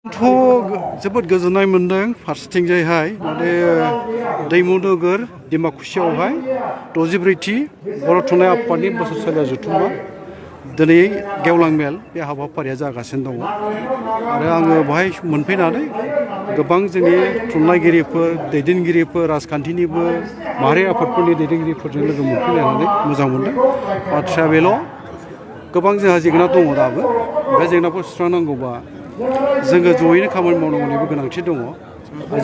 जोबोद गोजोननाय मोन्दों फारसेथिंजायहाय माने दैमु नोगोर डिमाकुसियावहाय 64थि बर' थुनलाइ आफादनि बोसोरसालिया जथुम्मा दिनै गेवलां मेल बे हाबाफारिया जागासिनो दङ आरो आङो बेवहाय मोनफैनानै गोबां जोंनि थुनलाइगिरिफोर दैदेनगिरिफोर राजखान्थिनिबो माहारि आफादफोरनि दैदेनगिरिफोरजों लोगो मोनफैनानै मोजां मोनदों। बाथ्राया बेल' गोबां जोंहा जेंना दङ दाबो बे जेंनाखौ सुस्रांनांगौबा जोङो ज'यैनो खामानि मावनांगौनिबो गोनांथि दङ।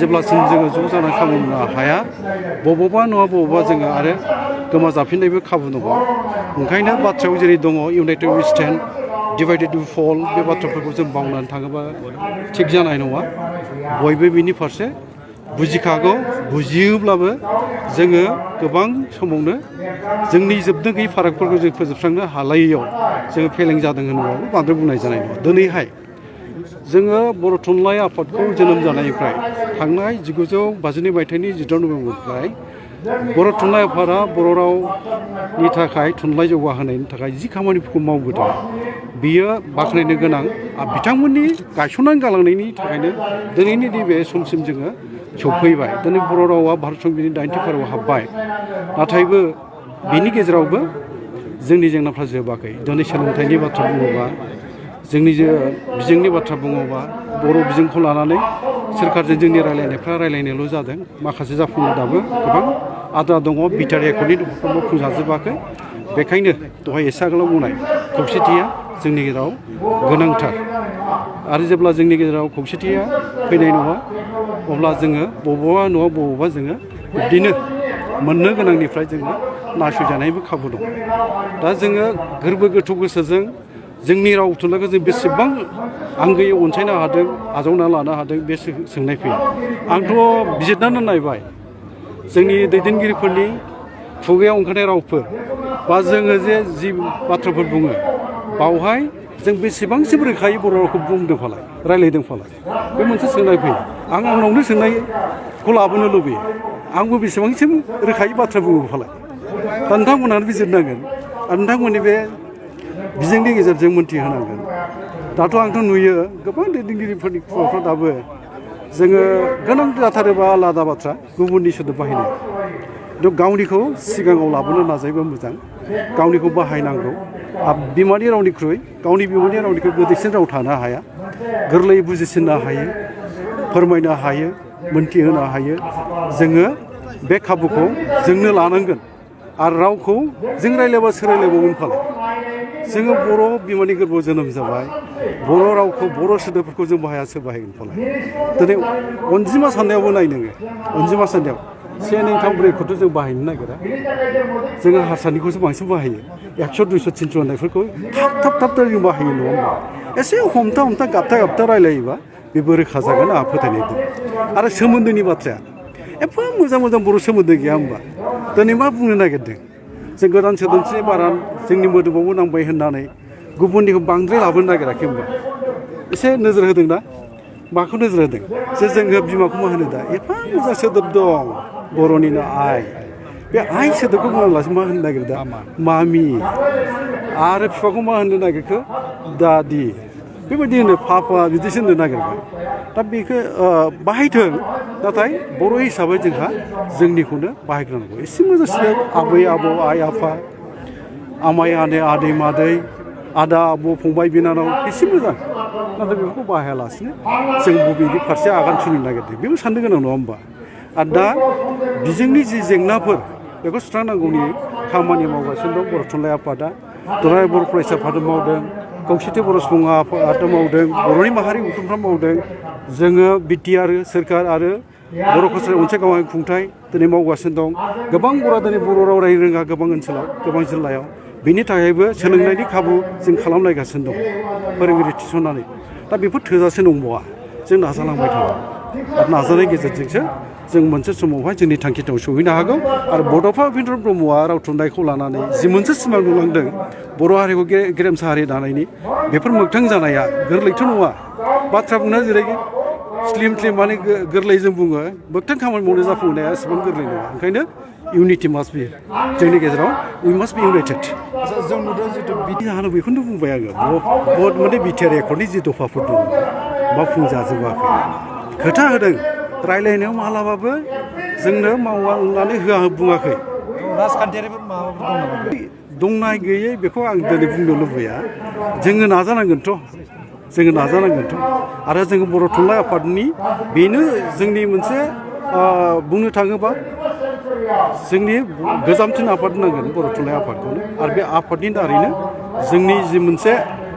जेब्लासिम जोङो ज' जानानै खामानि मावनो हाया बबावबा नङा बबावबा जोङो आरो गोमाजाफिननायबो खाबु दङ। ओंखायनो बाथ्रायाव जेरै दङ united we stand divided we fall बे बाथ्राफोरखौ जों बावनानै थाङोबा थिग जानाय नङा। बयबो बिनि फारसे बुजिखागौ बुजियोब्लाबो जोङो गोबां समावनो जोंनि जोबनो गैयै फारागफोरखौ जों फोजोबस्रांनो हालायैयाव जोङो फेलें जादों होनोब्लाबो बांद्राय बुंनाय जानाय नङा। दिनैहाय जोङो बर' थुनलाइ आफादखौ जोनोम जानायनिफ्राय थांनाय 1952 मायथाइनि 14 नभेम्बरनिफ्राय बर' थुनलाइ आफादा बर' रावनि थाखाय थुनलाइ जौगाहोनायनि थाखाय जि खामानिफोरखौ मावबोदों बियो बाख्नायनो गोनां। बिथांमोननि गायसननानै गालांनायनि थाखायनो दिनैनि नैबे समसिम जोङो सौफैबाय। दिनै बर' रावा भारत संबिधाननि 90 फारियाव हाबबाय। नाथायबो बिनि गेजेरावबो जोंनि जेंनाफ्रा जोबाखै। दिनै सोलोंथाइनि बाथ्रा बुङोबा जोंनि बिजोंनि बाथ्रा बुङोबा बर' बिजोंखौ लानानै सोरखारजों जोंनि रायलायनायफ्रा रायलायनायल' जादों। माखासे जाफुङै दाबो गोबां आद्रा दङ। बिटिआर एकर्डनि दफाफ्रा मावफुंजाजोबाखै। बेखायनो दहाय एसे आगोलाव बुंनाय खौसेथिया जोंनि गेजेराव गोनांथार आरो जेब्ला जोंनि गेजेराव खौसेथिया फैनाय नङा अब्ला जोङो बबावबा नङा बबावबा जोङो बिदिनो मोननो गोनांनिफ्राय जोङो नासयजानायबो खाबु दं। दा जोङो गोरबो गोथौ गोसोजों जोंनि राव थुनलाइखौ जों बेसेबां आंगोयै अनसायनो हादों आजावना लानो हादों बे सोंनाय फैयो। आंथ' बिजिरनानै नायबाय जोंनि दैदेनगिरिफोरनि खुगायाव ओंखारनाय रावफोर बा जोङो जि बाथ्राफोर बुङो बावहाय जों बेसेबांसिम रोखायै बर' रावखौ बुंदों फालाय रायलायदों फालाय बे मोनसे सोंनाय फैयो। आंनावनो सोंनायखौ लाबोनो लुबैयो आंबो बेसेबांसिम रोखायै बाथ्रा बुङो फालाय। दा नोंथांमोनहानो बिजिरनांगोन आरो नोंथांमोननि बे बिजोंनि गेजेरजों मोनथिहोनांगोन। दाथ' आंथ' नुयो गोबां दैदेनगिरिफोरनि खुगाफ्राव दाबो जोङो गोनां जाथारोबा आलादा बाथ्रा गुबुननि सोदोब बाहायनाय खिन्थु गावनिखौ सिगाङाव लाबोनो नाजायोबा मोजां। गावनिखौ बाहायनांगौ। बिमानि रावनिख्रुइ गावनि बिमानि रावनिख्रुइ गोदैसिन राव थानो हाया। गोरलैयै बुजिसिननो हायो फोरमायनो हायो मोनथिहोनो हायो। जोङो बे खाबुखौ जोंनो लानांगोन आरो रावखौ जों रायलायबा सोर रायलायबावगोन फालाय। जोङो बर' बिमानि गोरबोआव जोनोम जाबाय बर' रावखौ बर' सोदोबफोरखौ जों बाहाया सोर बाहायगोन फालाय। दिनै अनजिमा साननायावबो नाय नोङो अनजिमा साननायाव 1 2 3 4 खौथ' जों बाहायनो नागिरा। जोङो हारसानिखौसो बांसिन बाहायो। 100 200 300 होननायफोरखौ थाब थाब जों बाहायो नङा होमबा। एसे हमथा हमथा गाबथा रायलायोबा बेबो रोखा जागोन आंहा फोथायनाय दं। आरो सोमोन्दोनि बाथ्राया एफा मोजां बर' सोमोन्दो गैया होमबा। दिनै मा बुंनो नागिरदों जों गोदान सोदोमस्रि बारा जोंनि मोदोमावबो नांबाय होननानै गुबुननिखौ बांद्राय लाबोनो नागिराखै होमबा। एसे नोजोर होदों ना माखौ नोजोर होदों जे जोङो बिमाखौ मा होनो दा एफा मोजां सोदोब दं बर'निनो आइ। बे आइ सोदोबखौ बुङालासे मा होननो नागिरदों मामि आरो बिफाखौ मा होननो नागिरखो दादि बेबायदि होनो पापा बिदिसो होननो नागिरबाय। दा बेखौ बाहायथों नाथाय बर' हिसाबै जोंहा जोंनिखौनो बाहायग्रोनांगौ। एसे मोजां सोदोब आबै आबौ आइ आफा आमाइ आदै मादै आदा आब' फंबाय बिनानाव एसे मोजां। नाथाय बेफोरखौ बाहायालासिनो जों बबेनि फारसे आगान सुरनो नागिरदों बेबो साननो गोनां नङा होमबा। आरो दा बिजोंनि जि जेंनाफोर बेखौ सुस्रांनांगौनि खामानि मावगासिनो दं बर' थुनलाइ आफादा। दुलाराय बर' फरायसा आफादा मावदों खौसेथि बर' सुबुं आफादा मावदों बर'नि माहारि गौथुमफ्रा मावदों। जोङो बिटिआर सोरखार आरो बर' कसारि अनसाय गावारि खुंथाय दिनै मावगासिनो दं। गोबां बर'आ दिनै बर' राव रायनो रोङा गोबां ओनसोलाव गोबां जिल्लायाव। बिनि थाखायबो सोलोंनायनि खाबु जों खालामलायगासिनो दं फोरोंगिरि थिसननानै। दा बेफोर थोजासे नंबावा जों नाजालांबाय थानांगौ आरो नाजानायनि गेजेरजोंसो जों मोनसे समावहाय जोंनि थांखियाव सहैनो हागौ। आरो बड'फा उपेन्द्र ब्रह्मआ राव थुनलाइखौ लानानै जि मोनसे सिमां नुलांदों बर' हारिखौ गेरेमसा हारि दानायनि बेफोर मोगथां जानाया गोरलैथ' नङा। बाथ्रा बुंनाया जेरै स्लिम माने गोरलै जों बुङो मोगथां खामानि मावनो जाफुंनाया एसेबां गोरलै नङा। ओंखायनो इउनिटि मास्ट बि जोंनि गेजेराव उइ मास्ट बि इउनाइटेड। जों नुदों जितु बिदि जाहोनाव बेखौनो बुंबाय आङो बहुत माने बिटिआर एकर्डनि जि दफाफोर दङ मावफुंजाजोबाखै खोथा होदों रायलायनायाव मालाबाबो जोंनो मावनानै होआ बुङाखै राजखान्थियारि माबाफोर दं नामा दंनाय गैयै बेखौ आं दिनै बुंनो लुबैया जोङो नाजानांगोनथ' आरो जोङो बर' थुनलाइ आफादनि बेनो जोंनि मोनसे बुंनो थाङोबा जोंनि गोजामसिन आफाद होनांगोन बर' थुनलाइ आफादखौनो आरो बे आफादनि दारैनो जोंनि जि मोनसे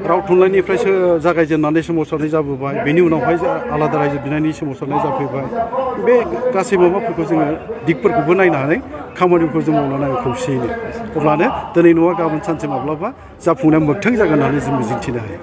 राव थुनलाइनिफ्रायसो जागायजेननानै सोमावसारनाय जाबोबाय बेनि उनावहाय आलादा रायजो बिनायनि सोमावसारनाय जाफैबाय बे गासै माबाफोरखौ जोङो दिगफोरखौबो नायनानै खामानिफोरखौ जों मावलांनांगौ खौसेयैनो अब्लानो दिनै नङा गाबोन सानसे माब्लाबा जाफुंनाया मोगथां जागोन होननानै जों मिजिंथिनो हायो।